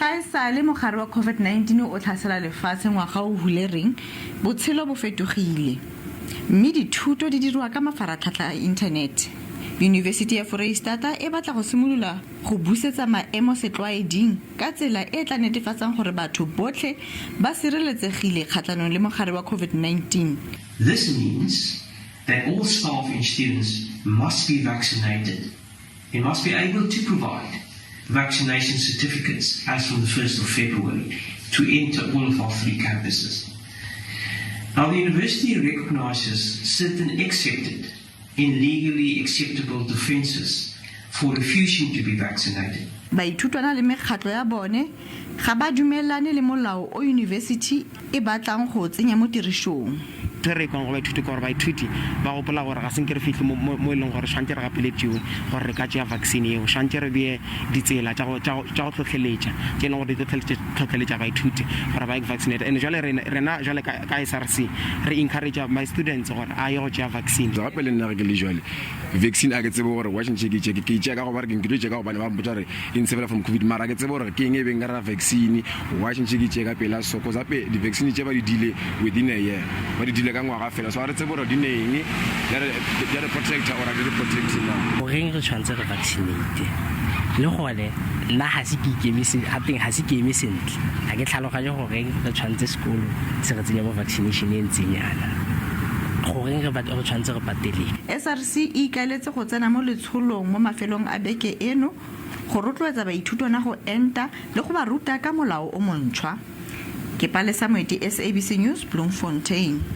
Fa e sale mogare wa COVID-19 o tlhasela lefatshe ngwaga o hulereng, botshelo bo fetogile. Mme dithuto di dirwa ka mafaratlhatlha a inthanete. Yunibesiti ya Foreisetata e batla go simolola go busetsa maemo setlwaeding ka tsela e e tla netefatsang gore batho botlhe ba sireletsegile kgatlhanong le mogare wa COVID-19. This means that all staff and students must be vaccinated and must be able to provide vaccination certificates as from the 1st of February to enter all of our three campuses. Now, the university recognizes certain accepted and legally acceptable defenses for refusing to be vaccinated. Baithutwana le mekgatlo ya bone ga ba dumelane le molao o yunibesithi e batlang go o tsenya mo tirišong. Ntho e re e kwang go baithuti ke gore baithuti ba gopola gore ga se nke re fihle mo, mo, mo e leng gore swantše re gapeletšiwe gore re ka tšea vaccine yeo. Swantše re bee ditsela tša go, tša go, tša go hlohleletša tše e leng gore di tlo hlohleletša baithuti gore ba ye vaccinate. And jwale rena, rena jwale ka, ka SRC re encourage-a my students gore a ye go tšea vaccine. Gape le nna ge ke le jwale vaccine a ke tsebe gore why tšhentšhe ke e tšee, ke e tšea ka goba ke tlo e tšea ka gobane ba mpotša gore e ntshebela from covid mara a ke tsebe gore ke eng e beng ka ra vaccine why tšhentšhe ke e tšee ka pela so cause gape di vaccine tše ba di dile within a year ba di dile ka ngwaga fela so a re tsebe gore di ne eng di a re protecta or a di re protect na. Goreng re tshwanetse re vaccinate? Le gone nna ga se ke ikemise gateng ga se ke eme sentle ga ke tlhaloganye goreng re tshwanetse sekolo se re tsenye mo vaccination e ntseng yana goreng re tshwanetse re patele. SRC e ikaeletse go tsena mo letsholong mo mafelong a beke eno go rotloetsa baithutwana go enta le go ba ruta ka molao o montšhwa. Ke Palesa Moeti, SABC News, Bloemfontein.